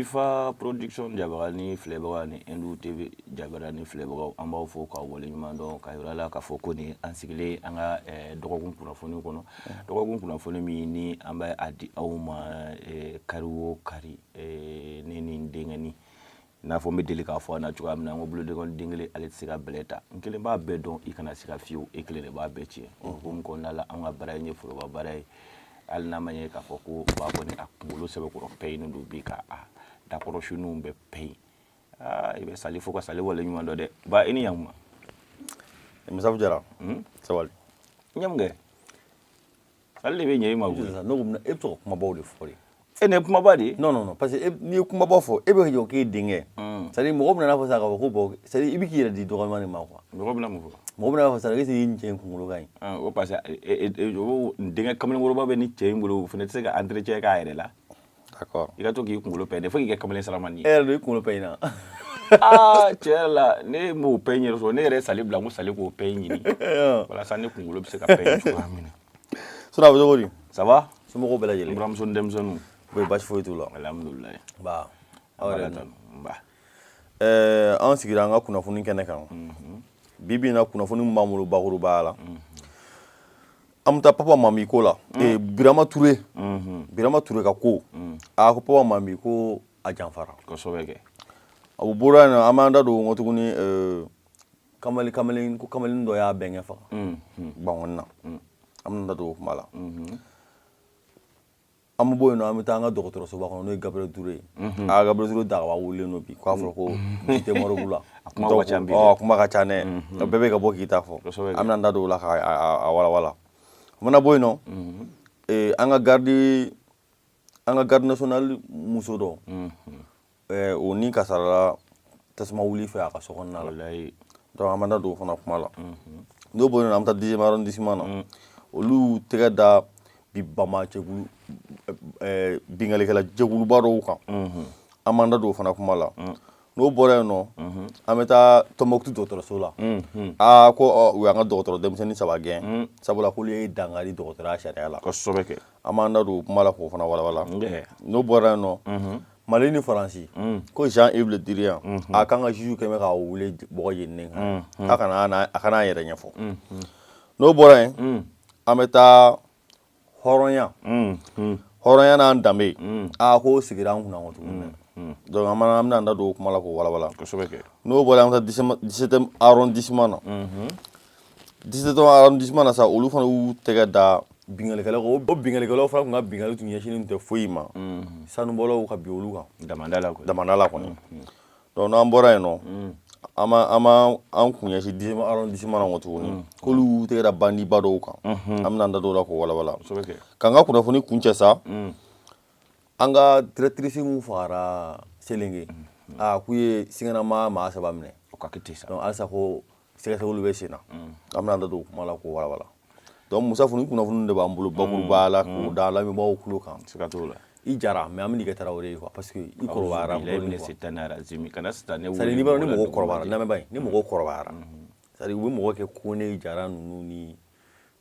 Sifa Production jabarani filɛbagaw ni Hindu TV jabarani filɛbagaw, an b'aw fo k'aw waleɲuman dɔn, k'a yira la k'a fɔ ko ni an sigilen an ka dɔgɔkun kunnafoni kɔnɔ. Dɔgɔkun kunnafoni min ni an bɛ a di aw ma kari o kari, ne ni n denkɛni, i n'a fɔ n bɛ deli k'a fɔ an na cogoya min na, n ko bolodenkɔni den kelen ale tɛ se ka bɛlɛ ta, n kelen b'a bɛɛ dɔn, i kana siga fiyewu, e kelen de b'a bɛɛ tiɲɛ. O hukumu kɔnɔna la, an ka baara in ye foroba baara ye, hali n'a ma ɲɛ k'a fɔ ko ba kɔni a kunkolo sɛbɛkɔrɔ pɛɲini don bi, ka a dakɔrɔsiniw bɛɛ pɛɲi. Aa, i bɛ sali fo ka sali wale ɲuman dɔn dɛ. Ba, i ni ɲankuma. Musafu Jara. Sabali. Ɲamu kɛ, sali de bɛ ɲɛ i ma koyi. Ne ko e bɛ to ka kumabaw de fɔ de. E, nin ye kumaba de ye. Non, non, non, parce que n'i ye kumaba fɔ, e bɛ jɔ k'e denkɛ, c'est à dire mɔgɔ bɛna n'a fɔ sisan k'a fɔ ko bon, c'est à dire i bɛ k'i yɛrɛ di dɔgɔman de ma quoi. Mɔgɔ bɛna mun fɔ? Mɔgɔ bɛna fɔ sisan est-ce que i ni cɛ in kunkolo ka ɲi? O parce que o denkɛ kamalenkɔrɔba bɛ ni cɛ in bolo, o fana tɛ se ka entretien k'a yɛrɛ la. D'accord. I ka to k'i kunkolo pɛn de, fo k'i kɛ kamalen saramani ye. E yɛrɛ don, i kunkolo pɛn na. Aa, tiɲɛ yɛrɛ la, ne m'o pɛn yɛrɛ sɔrɔ, ne yɛrɛ ye sali bila n ko sali k'o pɛn ɲini walasa ne kunkolo bɛ se ka pɛn cogoya min na. Sinon, a bɛ cogo di? Ça va. Somɔgɔw bɛɛ lajɛlen? N buramuso ni denmisɛnninw? Oui, baasi foyi t'u la. Alhamdulilayi. Ba, aw yɛrɛ dun? Nba. An sigira an ka kunnafoni kɛnɛ kan bi. Bi in na, kunnafoni min b'an bolo bakurubaya la, an bɛ taa Papa Mami ko la, Birama Ture, Birama Ture ka ko. A ko Papa Mami ko a janfara. Kosɛbɛ kɛ. A bɔra yen nɔ, an b'an da don o tuguni, kamalen kamalen ko kamalen dɔ y'a bɛnkɛ faga Bankɔni na. An bɛna da don o kuma la. An bɛ bɔ yen nɔ, an bɛ taa an ka dɔgɔtɔrɔsoba kɔnɔ, n'o ye Gabriel Touré ye. A Gabriel Touré dagaba wulilen don bi k'a fɔra ko ji tɛ morgue la. A kuma ka ca bi dɛ. A kuma ka ca dɛ, bɛɛ bɛ ka bɔ k'i ta fɔ. An bɛna an da don o la k'a walawala. O mana bɔ yen nɔ, an ka garde nationale muso dɔ, o ni kasarala tasuma wuli fɛ a ka so kɔnɔna la. Donc an b'an da don o fana kuma la. N'o bɔra yen nɔ, an bɛ taa 10e arrondissement na. Olu tɛgɛ da bi bama jɛkulu, binkannikɛla jɛkuluba dɔw kan. An b'an da don o fana kuma la. N'o bɔra yen nɔ, an bɛ taa Tɔnbɔkutu dɔgɔtɔrɔso la. Aa, ko u y'an ka dɔgɔtɔrɔ denmisɛnnin saba gɛn, sabula k'olu ye dankari dɔgɔtɔrɔya sariya la. Kosɛbɛ kɛ. An b'an da don o kuma la k'o fana walawala. N'o bɔra yen nɔ, Mali ni Faransi ko Jean-Yves Le Drian, a kan ka juge kɛmɛ k'a wele bɔgɔ jeninen kan, k'a kana a kana a yɛrɛ ɲɛfɔ. N'o bɔra yen, an bɛ taa hɔrɔnya, hɔrɔnya n'an danbe. A ko sigira an kunna kɔ tuguni dɛ. Donc an bɛna an da don o kuma la k'o walawala. Kosɛbɛ kɛ. N'o bɔra, an bɛ taa 17e arrondissement na. 17e arrondissement na sa, olu fana y'u tɛgɛ da binkannikɛlaw kan. O binkannikɛlaw fana tun ka binkanni tun ɲɛsinnen tɛ foyi ma, sanubɔlaw ka bin olu kan. Damanda la koyi. Damanda la kɔni. Donc n'an bɔra yen nɔ, an b'an an kun ɲɛsin 10e arrondissement na kɔ tuguni, k'olu y'u tɛgɛ da bandiba dɔw kan. An bɛna an da don o la k'o walawala. Kosɛbɛ kɛ. K'an ka kunnafoni kuncɛ sa, an ka directrice mun fagara Selenge, aa, k'u ye siganama maa saba minɛ. O ka kɛ ten sa. Donc halisa ko sɛgɛsɛgɛliw bɛ sen na, an bɛna an da don o kuma la k'o walawala. Donc Musafu, ni kunnafoni de b'an bolo bakurubaya la k'o da lamɛnbaaw tulo kan. Siga t'o la. I jara, mais an bɛ n'i kɛ Tarawele ye quoi, parce que i kɔrɔbayara dɔɔni quoi. Kana sitanɛ. C'est à dire n'i b'a dɔn ni mɔgɔ kɔrɔbayara, lamɛnbaa ye, ni mɔgɔ kɔrɔbayara, c'est à dire u bɛ mɔgɔ kɛ Kone Jara ninnu ni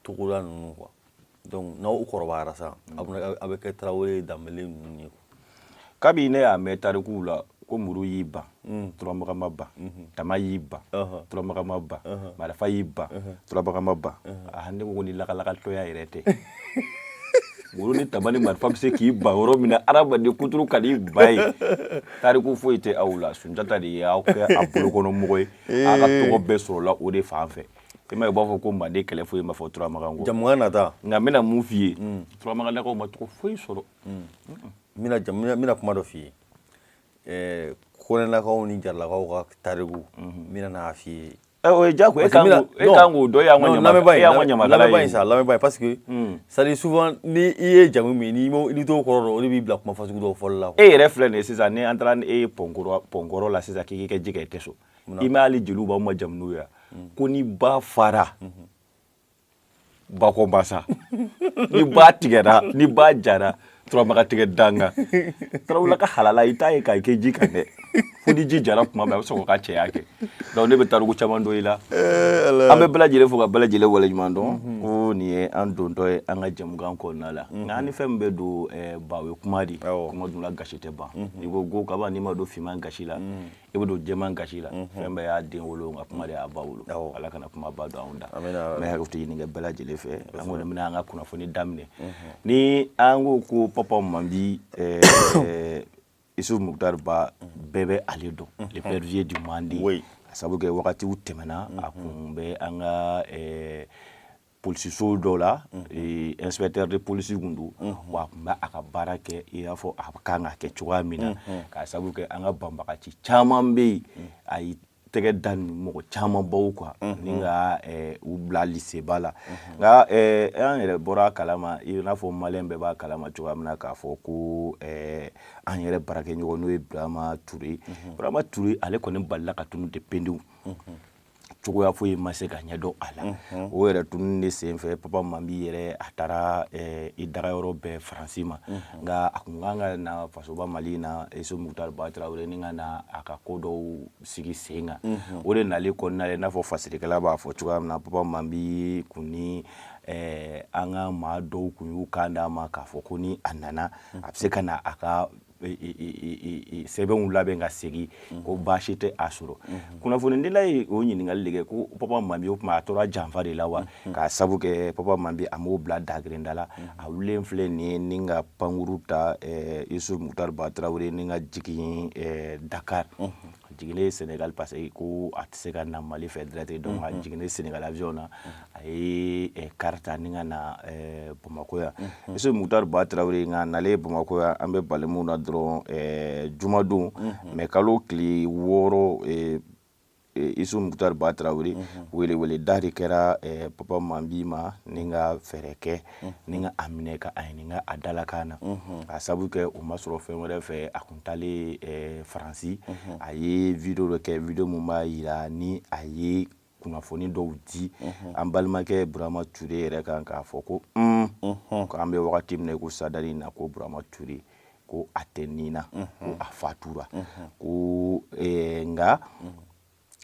Togola ninnu quoi. Donc n'aw kɔrɔbayara sa, a bɛ kɛ Tarawele, Danbele ninnu ye quoi. Kabi ne y'a mɛn tarikuw la ko muru y'i ban, turamaga ma ban, tama y'i ban, turamaga ma ban, marifa y'i ban, turamaga ma ban. A ne ko ni lakalakatɔya yɛrɛ tɛ, muru ni tama ni marifa bɛ se k'i ban yɔrɔ min na, adamaden kuturu ka n'i ba ye. Tariku foyi tɛ aw la. Sunjata de y'aw kɛ a bolokɔnɔ mɔgɔ ye, a ka tɔgɔ bɛɛ sɔrɔla o de fan fɛ. I ma ye, u b'a fɔ ko manden kɛlɛ foyi ma fɔ turamagan kɔ. Jamukan nata. Nka n bɛna mun f'i ye? Turamaganlakaw ma tɔgɔ foyi sɔrɔ. N bɛna kuma dɔ f'i ye. Konɛlakaw ni Jaralakaw ka tariku, n bɛna n'a f'i ye. O ye diyagoya, e kan k'o dɔn, e y'an ka ɲamakala, e y'an ka ɲamakala ye. Lamɛnbaa in sa, lamɛnbaa in, parce que c'est à dire souvent ni i ye jamu min, n'i t'o kɔrɔ dɔn, o de b'i bila kuma fasugu dɔw fɔli la. E yɛrɛ filɛ nin ye sisan, ni an taara ni e ye pɔnkɔrɔ, pɔnkɔrɔ la sisan, k'i kɛ ji kɛ, i tɛ sɔn. I ma hali jeliw b'anw ma jamu n'o ye ko ni ba fara bakɔnbasa, ni ba tigɛra, ni ba jara, turamaga tigɛ danga tarawele ka halala, i t'a ye k'a kɛ ji kan dɛ, fo ni ji jara tuma min, a bɛ sɔrɔ ka cɛya kɛ. Donc ne bɛ tariku caman dɔn i la. An bɛ bɛɛ lajɛlen fo ka bɛɛ lajɛlen waleɲuman dɔn ko Ko nin ye an dontɔ ye an ka jɛmukan kɔnɔna la. Nka an ni fɛn min bɛ don, ba, o ye kuma di. Kuma dun la, gasi tɛ ban. N'i ko ko kaba, n'i ma don finman gasi la, i bɛ don jɛman gasi la. Fɛn bɛɛ y'a den wolo, nka kuma de y'a ba wolo. Ala kana kuma ba don anw da. Amina. N bɛ hakɛ to ɲini kɛ bɛɛ lajɛlen fɛ. An kɔni bɛna an ka kunnafoni daminɛ ni an ko ko Papa Mambi Isuf Mukutari Ba, bɛɛ bɛ ale dɔn, l'épervier du Mande. A sabu kɛ wagatiw tɛmɛna, a kun bɛ an ka polisiso dɔw la, inspecteur de police kun don wa. A kun bɛ a ka baara kɛ i n'a fɔ a kan ka kɛ cogoya min na, k'a sabu kɛ an ka banbagaci caman bɛ yen, a y'i tɛgɛ da ni mɔgɔ caman baw kan ni ka u bila liseba la. Nka an yɛrɛ bɔra a kalama, i n'a fɔ maliyɛn bɛɛ b'a kalama cogoya min na, k'a fɔ ko an yɛrɛ baarakɛɲɔgɔn, n'o ye Burama Ture. Burama Ture, ale kɔni balila ka tunu de pendew, cogoya foyi ma se ka ɲɛdɔn a la. O yɛrɛ tununi de senfɛ, Papa Mambi yɛrɛ, a taara i dagayɔrɔ bɛɛ Faransi ma. Nka a kun kan ka na fasoba Mali na, Isuf Mukutari Ba Tarawele, ni ka na a ka ko dɔw sigi sen kan. O de nali kɔnɔna la, i n'a fɔ fasirikɛla b'a fɔ cogoya min na, Papa Mambi kun ni an ka maa dɔw kun y'u kan d'a ma k'a fɔ ko ni a nana, a bɛ se ka na a ka sɛbɛnw labɛn ka segin, ko baasi tɛ a sɔrɔ. Kunnafonidila ye o ɲininkali de kɛ ko Papa Mambi, o tuma a tora janfa de la wa? K'a sabu kɛ Papa Mambi, a m'o bila dagirinda la. A wulilen filɛ nin ye ni ka pankuru ta, Isuf Mukutari Ba Tarawele, ni ka jigin Dakar. A jiginnen Sénégal, parce que ko a tɛ se ka na Mali fɛ direct, donc a jiginnen Sénégal avion na, a ye car ta ni ka na Bamakɔ yan. Isuf Mukutari Ba Tarawele, nka nalen Bamakɔ yan, an bɛ bali mun na dɔrɔn, jumadon mɛ kalo tile 6, Isuf Mukutari Ba Tarawele, welewele da de kɛra Papa Mambi ma ni ka fɛɛrɛ kɛ ni ka a minɛ ka a ɲininka a dalakan na, k'a sabu kɛ o ma sɔrɔ fɛn wɛrɛ fɛ. A kun taalen Faransi, a ye vidéo dɔ kɛ, vidéo mun b'a yira ni a ye kunnafoni dɔw di an balimakɛ Burama Ture yɛrɛ kan, k'a fɔ ko k'an bɛ wagati min na i ko sadari na, ko Burama Ture, ko a tɛ nin na, ko a fatura ko. Nka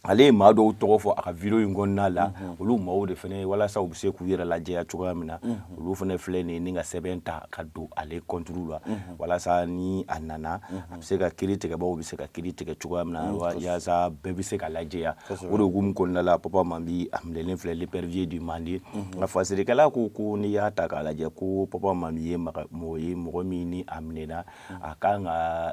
ale ye maa dɔw tɔgɔ fɔ a ka vidéo in kɔnɔna la. Olu maaw de fɛnɛ, walasa u bɛ se k'u yɛrɛ lajɛya cogoya min na, olu fɛnɛ filɛ nin ye ni ka sɛbɛn ta ka don ale contre la, walasa ni a nana, a bɛ se ka kiiri tigɛbaw bɛ se ka kiiri tigɛ cogoya min na, yaasa bɛɛ bɛ se ka lajɛya. O de hukumu kɔnɔna la, Papa Mambi, a minɛlen filɛ, l'épervier du Mande. Nka fasirikɛla ko ko n'i y'a ta k'a lajɛ, ko Papa Mambi ye mɔgɔ ye, mɔgɔ min ni a minɛna, a kan ka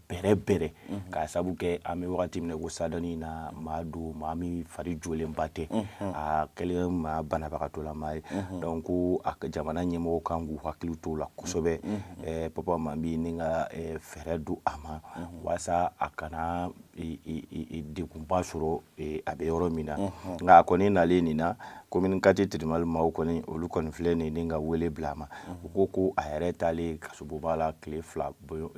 bɛrɛ bɛrɛ, k'a sabu kɛ an bɛ wagati min na ko sadani na, maa don, maa min fari jolenba tɛ, a kɛlen maa banabagatɔlama ye. Donc ko a jamana ɲɛmɔgɔw kan k'u hakili t'o la kosɛbɛ, Papa Mambi, ni ka fɛɛrɛ don a ma walasa a kana degunba sɔrɔ a bɛ yɔrɔ min na. Nka a kɔni nalen nin na, commune 4 tribunal maaw kɔni, olu kɔni filɛ nin ni ka wele bila a ma. U ko ko a yɛrɛ taalen kasoboba la tile 2,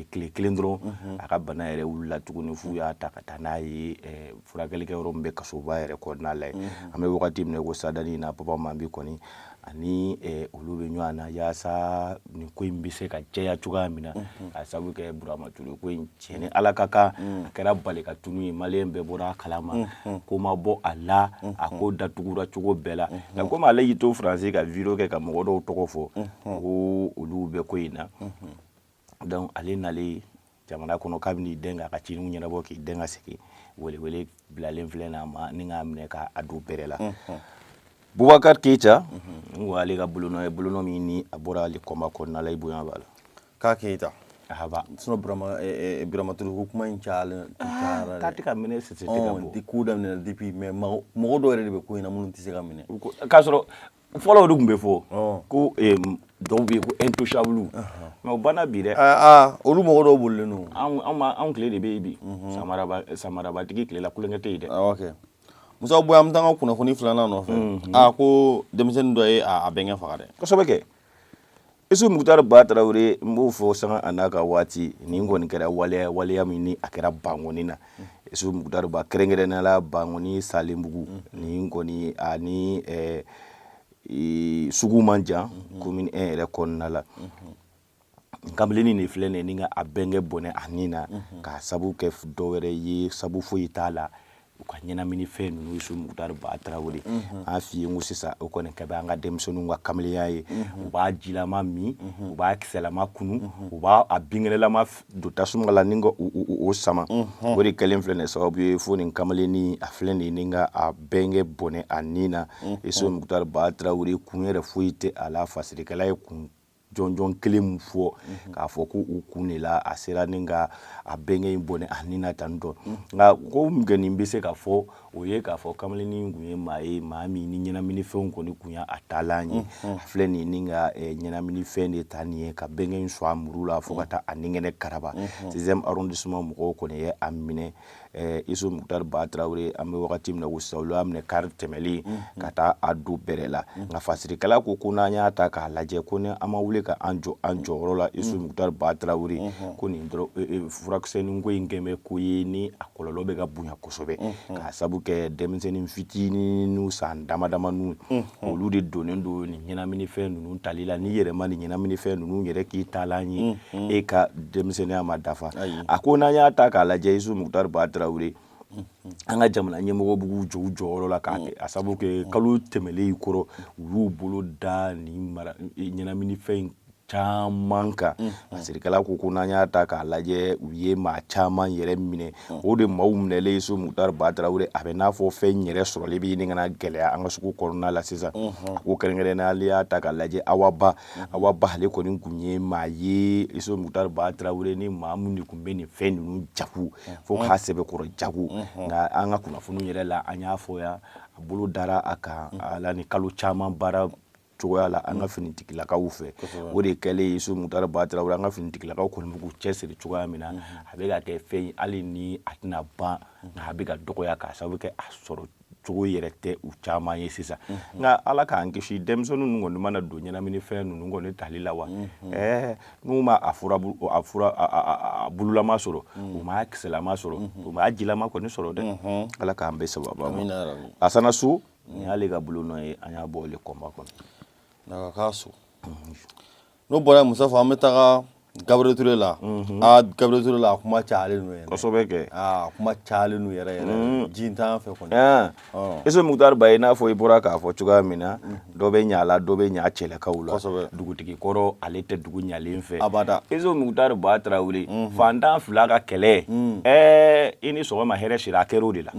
tile 1 dɔrɔn, a ka bana yɛrɛ wulila tuguni, f'u y'a ta ka taa n'a ye furakɛlikɛ yɔrɔ min bɛ kasoba yɛrɛ kɔnɔna la yen. An bɛ wagati min na ko sadani na, Papa Mambi kɔni ani olu bɛ ɲɔgɔn na yaasa nin ko in bɛ se ka jɛya cogoya min na, k'a sabu kɛ Burama Ture ko in tiɲɛ ni Ala ka kan, a kɛra bali ka tunu ye, maliyɛn bɛɛ bɔra a kalama, ko ma bɔ a la, a ko datugura cogo bɛɛ la. Nka komi ale y'i to Faransi ka vidéo kɛ ka mɔgɔ dɔw tɔgɔ fɔ ko olu bɛ ko in na, donc ale nalen jamana kɔnɔ, k'a bɛn'i den k'a ka ciniw ɲɛnabɔ, k'i den ka segin, welewele bilalen filɛ n'a ma ni k'a minɛ k'a don bɛrɛ la. Bubakari Keyita, n ko ale ka bolonɔ ye bolonɔ min ni a bɔra ale kɔnba kɔnɔna la, i bonya b'a la. K'a Keyita. Ahaba. Sinon Burama Ture ko kuma in cayalen cayara. K'a tɛ ka minɛ, sisi tɛ ka bɔ. Ko daminɛna depuis, mais mɔgɔ dɔw yɛrɛ de bɛ ko in na minnu tɛ se ka minɛ. K'a sɔrɔ fɔlɔ o de tun bɛ fɔ ko dɔw bɛ yen ko intouchable, mais o banna bi dɛ. Aa, olu mɔgɔ dɔw bolilen don. Anw tile de bɛ yen bi, samarabatigi tile la, kulonkɛ tɛ yen dɛ. Ok, Musa Boya, an bɛ taa an ka kunnafoni filanan nɔfɛ. Aa, ko denmisɛnnin dɔ ye a bɛnkɛ faga dɛ. Kosɛbɛ kɛ. Isu Mukutari Ba Tarawele, n b'o fɔ sanga a n'a ka waati, nin kɔni kɛra waleya, waleya min ni a kɛra Bankɔni na. Isu Mukutari Ba, kɛrɛnkɛrɛnnenya la Bankɔni Salenbugu, nin kɔni ani sugu man jan, commune 1 yɛrɛ kɔnɔna la. Kabilennin de filɛ nin ye ni ka a bɛnkɛ bɔnɛ a nin na, k'a sabu kɛ dɔ wɛrɛ ye, sabu foyi t'a la. U ka ɲɛnaminifɛn ninnu, Isu Mukutari Ba Tarawele, an f'i ye n ko sisan o kɔni ka bɛ an ka denmisɛnninw ka kamalenya ye. U b'a jilama min, u b'a kisɛlama kunu, u b'a a binkɛnɛlama don tasuma la ni ka o sama. O de kɛlen filɛ nin sababu ye fo nin kamalennin a filɛ nin ni ka a bɛnkɛ bɔnɛ a ni na. Isu Mukutari Ba Tarawele, kun yɛrɛ foyi tɛ a la. Fasirikɛla ye kun jɔnjɔn kelen min fɔ k'a fɔ ko u kun de la a sera ni ka a bɛnkɛ in bɔnɛ a ni na tan tɔ. Nka ko min kɛ nin bɛ se ka fɔ, o ye k'a fɔ kamalennin kun ye maa ye, maa min ni ɲɛnaminifɛnw kɔni kun y'a taalan ye. A filɛ nin ni ka ɲɛnaminifɛn de ta nin ye ka bɛnkɛ in sɔn a muru la fo ka taa a nigɛnɛ karaba. 6e arrondissement mɔgɔw kɔni ye a minɛ. Isu Mukutari Ba Tarawele, an bɛ wagati min na ko sisan, olu y'a minɛ kari tɛmɛlen ka taa a don bɛrɛ la. Nka fasirikɛla ko ko n'an y'a ta k'a lajɛ, ko ni an ma wuli ka an jɔ an jɔyɔrɔ la, Isu Mukutari Ba Tarawele, ko nin dɔrɔn furakisɛnin ko in kɛn bɛ ko ye ni a kɔlɔlɔ bɛ ka bonya kosɛbɛ, k'a sabu kɛ denmisɛnnin fitininw, san dama damaninw, olu de donnen don nin ɲɛnaminifɛn ninnu tali la. N'i yɛrɛ ma nin ɲɛnaminifɛn ninnu yɛrɛ k'i taalan ye, e ka denmisɛnninya ma dafa. A ko n'an y'a ta k'a lajɛ, Isu Mukutari Ba Tarawele, an ka jamana ɲɛmɔgɔ b'u jɔ u jɔyɔrɔ la k'a kɛ a sabu kɛ kalo tɛmɛlen kɔrɔ, u y'u bolo da nin mara ɲɛnaminifɛn in caman kan. Fasirikɛla ko ko n'an y'a ta k'a lajɛ, u ye maa caman yɛrɛ minɛ. O de maaw minɛlen, Isu Mukutari Ba Tarawele, a bɛ n'a fɔ fɛn yɛrɛ sɔrɔli bɛ ɲini ka na gɛlɛya an ka sugu kɔnɔna la sisan. A ko kɛrɛnkɛrɛnnenya la, y'a ta k'a lajɛ, Awa Ba, Awa Ba, ale kɔni kun ye maa ye, Isu Mukutari Ba Tarawele, ni maa min de kun bɛ nin fɛn ninnu jago fo k'a sɛbɛkɔrɔ jago. Nka an ka kunnafoniw yɛrɛ la, an y'a fɔ yan, a bolo dara a kan ala ni kalo caman baara cogoya la an ka finitigilakaw fɛ. O de kɛlen, Isu Mukutari Ba Tarawele, an ka finitigilakaw kɔni bɛ k'u cɛsiri cogoya min na, a bɛ ka kɛ fɛn ye, hali ni a tɛna ban, nka a bɛ ka dɔgɔya k'a sababu kɛ a sɔrɔ cogo yɛrɛ tɛ u caman ye sisan. Nka Ala k'an kisi, denmisɛnnin ninnu kɔni mana don ɲɛnaminifɛn ninnu kɔni tali la wa, n'u ma a fura a fura a bululama sɔrɔ, u ma a kisɛlama sɔrɔ, u ma a jilama kɔni sɔrɔ dɛ. Ala k'an bɛɛ sababa ma. Asana Su, nin y'ale ka bolonɔ ye, an y'a bɔ le kɔnba kɔnɔ. Nka k'a so n'o bɔra Mustafa, an bɛ taga Gabriel Touré la. Aa, Gabriel Touré la, a kuma cayalen don yɛrɛ. Kosɛbɛ kɛ. Aa, a kuma cayalen don yɛrɛ yɛrɛ. Ji t'an fɛ kɔni. Isu Mukutari Ba, i n'a fɔ i bɔra k'a fɔ cogoya min na, dɔ bɛ ɲa la, dɔ bɛ ɲa cɛlakaw la. Dugutigi kɔrɔ, ale tɛ dugu ɲalen fɛ. Abada. Isu Mukutari Ba Tarawele, fantan fila ka kɛlɛ, i ni sɔgɔma, hɛrɛ sira, a kɛra o de la.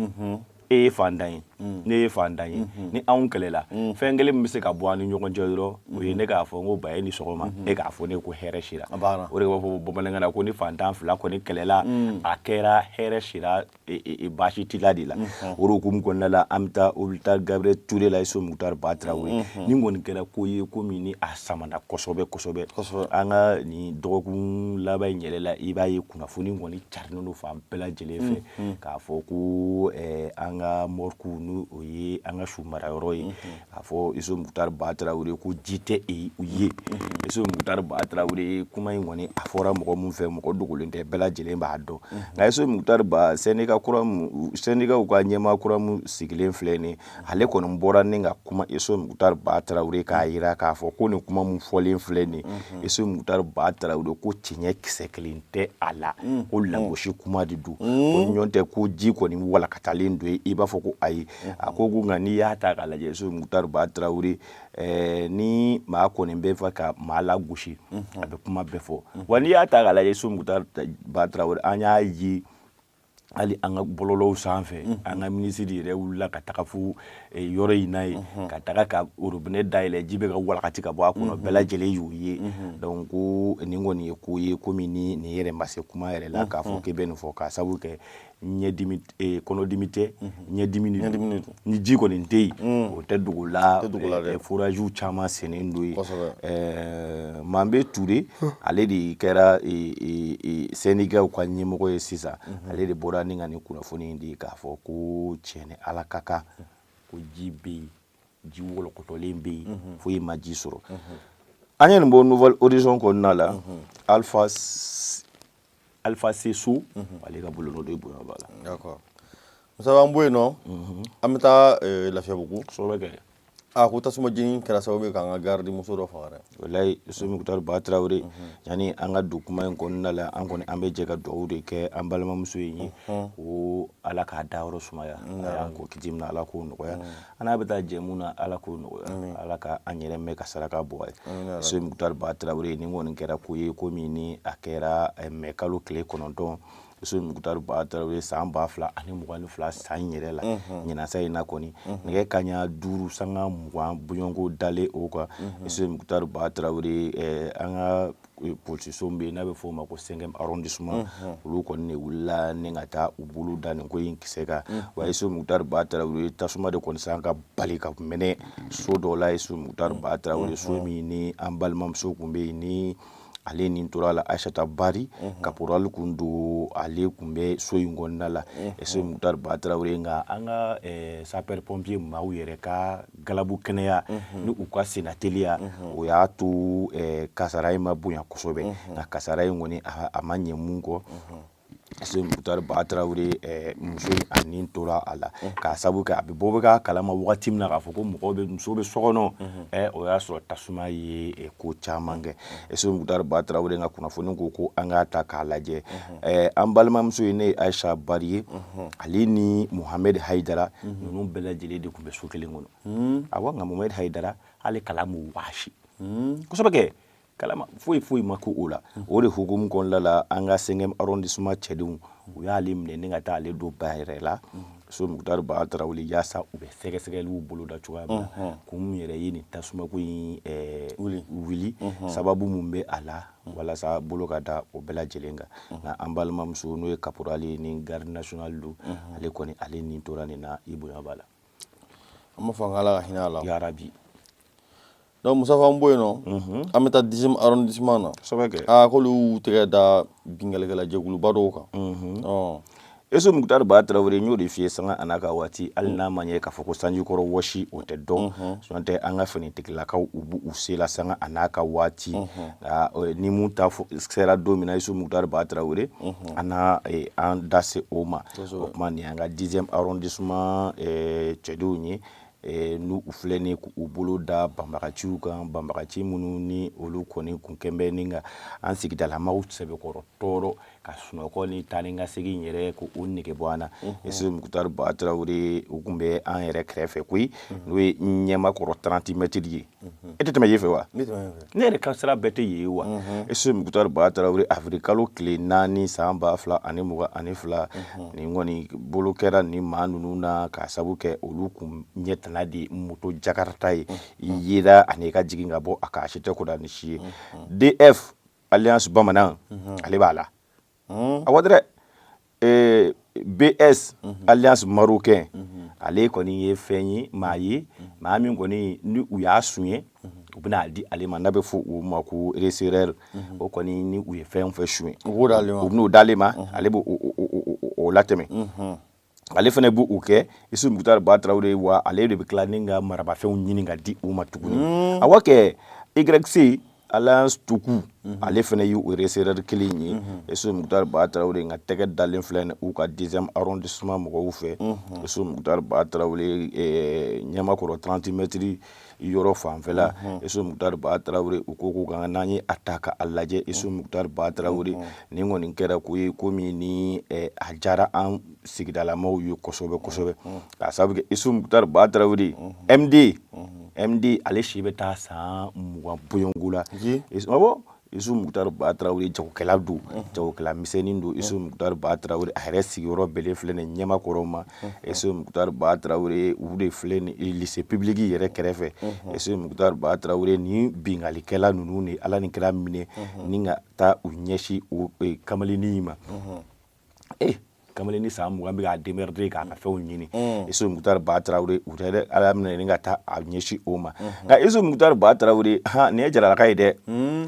E ye fantan ye, ne ye fantan ye, ni anw kɛlɛla, fɛn kelen min bɛ se ka bɔ an ni ɲɔgɔn cɛ dɔrɔn, o ye ne k'a fɔ n ko ba ye ni sɔgɔma, e k'a fɔ ne ko hɛrɛ sira. O de b'a fɔ bamanankan na ko ni fantan fila kɔni kɛlɛla, a kɛra hɛrɛ sira, baasi t'i la de la. O de hukumu kɔnɔna la, an bɛ taa hôpital Gabriel Touré la, Isu Mukutari Ba Tarawele. Nin kɔni kɛra ko ye, ko min ni a samana kosɛbɛ kosɛbɛ an ka nin dɔgɔkun laban in yɛrɛ la. I b'a ye kunnafoni kɔni carinnen don fan bɛɛ lajɛlen fɛ k'a fɔ ko an ka morgue, n'o o ye an ka su marayɔrɔ ye, k'a fɔ Isu Mukutari Ba Tarawele ko ji tɛ u ye. Isu Mukutari Ba Tarawele, kuma in kɔni a fɔra mɔgɔ min fɛ, mɔgɔ dogolen tɛ, bɛɛ lajɛlen b'a dɔn. Nka Isu Mukutari Ba, syndicat kura, syndicatw ka ɲɛmaa kura min sigilen filɛ nin, ale kɔni bɔra ni ka kuma, Isu Mukutari Ba Tarawele, k'a jira k'a fɔ ko nin kuma min fɔlen filɛ nin, Isu Mukutari Ba Tarawele, ko tiɲɛ kisɛ kelen tɛ a la, ko lagosi kuma de don, ko ɲɔgɔn tɛ ko ji kɔni walakatalen don i b'a fɔ ko ayi. A ko ko nka n'i y'a ta k'a lajɛ, Isu Mukutari Ba Tarawele, ni maa kɔni bɛ fɛ ka maa lagosi, a bɛ kuma bɛɛ fɔ wa. N'i y'a ta k'a lajɛ, Isu Mukutari Ba Tarawele, an y'a ye hali an ka bɔlɔlɔw sanfɛ, an ka minisiri yɛrɛ wulila ka taga fo yɔrɔ in na yen, ka taga ka robinet dayɛlɛ, ji bɛ ka walakati ka bɔ a kɔnɔ, bɛɛ lajɛlen y'o ye. Donc ko nin kɔni ye ko ye, komi ni nin yɛrɛ ma se kuma yɛrɛ la k'a fɔ k'i bɛ nin fɔ, k'a sababu kɛ ɲɛdimi, kɔnɔdimi tɛ, ɲɛdimi de don. Ni ji kɔni tɛ yen, o tɛ dogo la, foragew caman sennen don yen. Manbe Ture, ale de kɛra syndicatw ka ɲɛmɔgɔ ye sisan, ale de bɔra ni ka nin kunnafoni in di k'a fɔ ko tiɲɛ ni Ala ka kan, ko ji bɛ yen, ji wɔlɔkɔtɔlen bɛ yen, foyi ma ji sɔrɔ. An ye nin bɔ Nouvel Horizon kɔnɔna la. Alpha Seso, ale ka bolonɔ de bonya b'a la. D'accord. Musa, an bɔ yen nɔ, an bɛ taa Lafiyabugu. Kosɛbɛ kɛ. A ko tasuma jeni kɛra sababu ye k'an ka garidi muso dɔ faga dɛ. Walayi, Isu Mukutari Ba Tarawele, yanni an ka don kuma in kɔnɔna la, an kɔni an bɛ jɛ ka dugawu de kɛ an balimamuso in ye, ko Ala k'a dayɔrɔ sumaya. A y'an ko kiti min na, Ala k'o nɔgɔya. An n'a bɛ taa jɛ mun na, Ala k'o nɔgɔya. Ala ka an yɛrɛ mɛn ka saraka bɔ a ye. Isu Mukutari Ba Tarawele, nin kɔni kɛra ko ye, ko min ni a kɛra mɛ kalo tile 9, Isu Mukutari Ba Tarawele, san 2022 san in yɛrɛ la, ɲinasa in na kɔni, nɛgɛ kaɲa 5 sanga 20 bɔɲɔgɔnko dalen o kan. Isu Mukutari Ba Tarawele, an ka polisiso bɛ yen n'a bɛ fɔ o ma ko 5e arrondissement, olu kɔni de wulila ni ka taa u bolo da nin ko in kisɛ kan. Wa Isu Mukutari Ba Tarawele, tasuma de kɔni san ka bali ka mɛnɛ so dɔ la. Isu Mukutari Ba Tarawele, so min ni an balimamuso kun bɛ yen, ni ale nin tora la, Aïssata Bari, caporal kun don, ale kun bɛ so in kɔnɔna la. Isu Mukutari Ba Tarawele, nka an ka sapeur pompier maaw yɛrɛ ka galabu kɛnɛya ni u ka senna teliya, o y'a to kasara in ma bonya kosɛbɛ. Nka kasara in kɔni, a ma ɲɛ mun kɔ, Isu Mukutari Ba Tarawele, muso in a nin tora a la, k'a sabu kɛ a bɛ bɔ bɛ k'a kalama wagati min na k'a fɔ ko mɔgɔw bɛ, muso bɛ so kɔnɔ, o y'a sɔrɔ tasuma ye ko caman kɛ. Isu Mukutari Ba Tarawele, ka kunnafoni ko ko an k'a ta k'a lajɛ, an balimamuso ye, ne ye Ayisa Bari ye, ale ni Muhamɛdi Hayidara, ninnu bɛɛ lajɛlen de tun bɛ so kelen kɔnɔ. Awɔ, nka Muhamɛdi Hayidara, hali kalan m'o waasi kosɛbɛ kɛ, kalama foyi foyi ma ko o la. O de hukumu kɔnɔna la, an ka 5e arrondissement cɛdenw, u y'ale minɛ ni ka taa ale don ba yɛrɛ la, Isu Mukutari Ba Tarawele, yaasa u bɛ sɛgɛsɛgɛliw boloda cogoya min na, kun min yɛrɛ ye nin tasumako in wuli, sababu mun bɛ a la, walasa bolo ka da o bɛɛ lajɛlen kan. Nka an balimamuso, n'o ye caporal ye ni garde nationale don, ale kɔni, ale nin tora nin na. I bonya b'a la. An b'a fɔ an ka Ala ka hinɛ a la. Yarabi. Donc Musafa, an bɔ yen nɔ, an bɛ taa 10e arrondissement na. Kosɛbɛ kɛ. Aa, k'olu y'u tɛgɛ da binkalikɛla jɛkuluba dɔw kan. Isu Mukutari Ba Tarawele, n y'o de f'i ye, sanga a n'a ka waati, hali n'a ma ɲɛ k'a fɔ ko sanjikɔrɔ wɔsi, o tɛ dɔn. N'o tɛ, an ka finitigilakaw, u b'u se la sanga a n'a ka waati. Nka ni mun ta sera don min na, Isu Mukutari Ba Tarawele, an n'a an da se o ma. O tuma, nin y'an ka 10e arrondissement cɛdenw ye, n'u u filɛ ni k'u bolo da banbagaciw kan, banbagaci minnu ni olu kɔni kun kɛn bɛ ni ka an sigidalamaw sɛbɛkɔrɔ tɔɔrɔ, ka sunɔgɔ ni taa ni ka segin yɛrɛ ko o nege bɔ an na. Isu Mukutari Ba Tarawele, u kun bɛ an yɛrɛ kɛrɛfɛ koyi, n'o ye Ɲɛmakɔrɔ 30 mètres ye. E tɛ tɛmɛ yen fɛ wa? Ne yɛrɛ ka sira bɛɛ tɛ yen wa? Isu Mukutari Ba Tarawele, avril kalo tile 4 san 2022, nin kɔni bolo kɛra nin maa ninnu na, k'a sabu kɛ olu kun ɲɛ tana de moto Jakarta ye, i yera ani i ka jigin ka bɔ a kan, a si tɛ koda ni si ye. DF Alliance Bamanan, ale b'a la. A wa dɛ, BS Alliance Marocain, ale kɔni ye fɛn ye, maa ye, maa min kɔni ni u y'a suɲɛ, u bɛna a di ale ma, n'a bɛ fɔ o ma ko receleur. O kɔni, ni u ye fɛn o fɛn suɲɛ, u u bɛn'o d'ale ma, ale b'o o latɛmɛ. Ale fana b'o kɛ, Isu Mukutari Ba Tarawele. Wa ale de bɛ tila ni ka marabafɛnw ɲini ka di u ma tuguni. A wa kɛ, YC Alliance Tuku, ale fana y'o receleur kelen ye. Isu Mukutari Ba Tarawele, nka tɛgɛ dalen filɛ nin u ka 10e arrondissement mɔgɔw fɛ, Isu Mukutari Ba Tarawele, Ɲamakɔrɔ 30 mètres yɔrɔ fanfɛla. Isu Mukutari Ba Tarawele, u ko ko kan n'an ye a ta ka a lajɛ, Isu Mukutari Ba Tarawele, nin kɔni kɛra ko ye, ko min ni a diyara an sigidalamaw ye kosɛbɛ kosɛbɛ, k'a sababu kɛ Isu Mukutari Ba Tarawele, MD, MD, ale si bɛ taa san 20 bɔɲɔgɔnko la. Awɔ, Isu Mukutari Ba Tarawele, jagokɛla don, jagokɛla misɛnnin don. Isu Mukutari Ba Tarawele, a yɛrɛ sigiyɔrɔ bɛnnen filɛ nin Ɲamakɔrɔ ma. Isu Mukutari Ba Tarawele, u de filɛ nin lycée public yɛrɛ kɛrɛfɛ. Isu Mukutari Ba Tarawele, ni binkalikɛla ninnu de, Ala ni kira minɛ ni ka taa u ɲɛsin o kamalennin in ma. Kamalennin san 20 bɛ k'a démerder k'a ka fɛnw ɲini. Isu Mukutari Ba Tarawele, u tɛ Ala minɛ ni ka taa a ɲɛsin o ma. Nka Isu Mukutari Ba Tarawele, han, nin ye jaralaka ye dɛ,